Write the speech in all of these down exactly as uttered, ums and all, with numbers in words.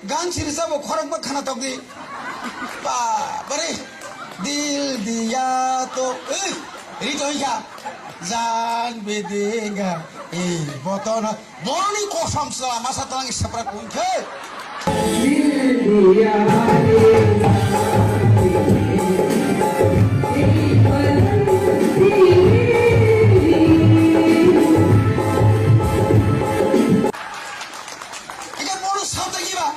Gan sirisa bo khorok ba khana tok di. Ba, bare. Dil diya to, eh, ri to ya. Jan be denga, eh, boto na. Boni kosam sala masa talang sepra kun khe. Ike bono sabda giba.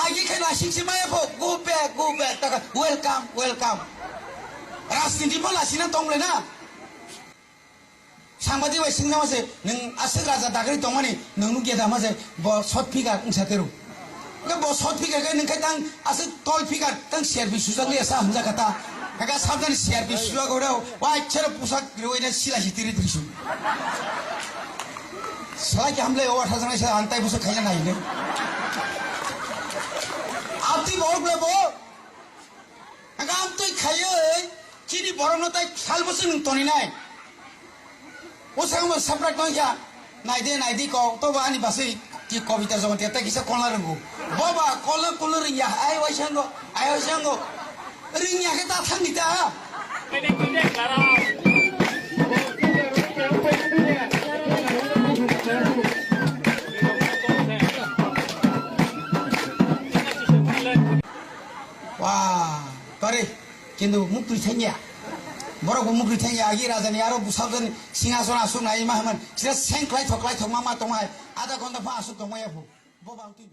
Agi khe nasing si maya pho. Go back, go back. Taka, welcome, welcome. Rajniti pho lasina tong le na. Sangbadik bai singna ma se, nwng aswk raja dagri tongmani, nwng nukya da ma se, bo short figure wngsa teru. Hwnkhe bo short figure khe nwng khe tang aswk tall figure, tang C R P sujak liya sa hamjak kha ta. Hwnkhe sabjani C R P sujak oro, wa chero pusak riwai na sila si tiri tiri su. Salai ki hamle o thajang sa ang tai busa khaina nai ne. Abdi bo le bo. Ang amtwi khaiwi chini borokno tai sal bwswk nwng toninai. O sakno saprak tongkha. Naidi, naidi kok, tobo ani baswi ki kobita jogon tei kisa kolna rwngo. Boba, kolna kulna rwngya, ai waisa wngo, ai waisa wngo. Rwngya khe ta thangdi ta. Wah, tore. Kintu mukri thangya. Borok bo mukri thangya, agi raja ni aro bwsajwk ni singhason aswk nai ma hwnmani. Sira seng klai thok, klai thok ma ma tong hai. Adha ghonta pha aswk tong maya phu. Bo bang twi.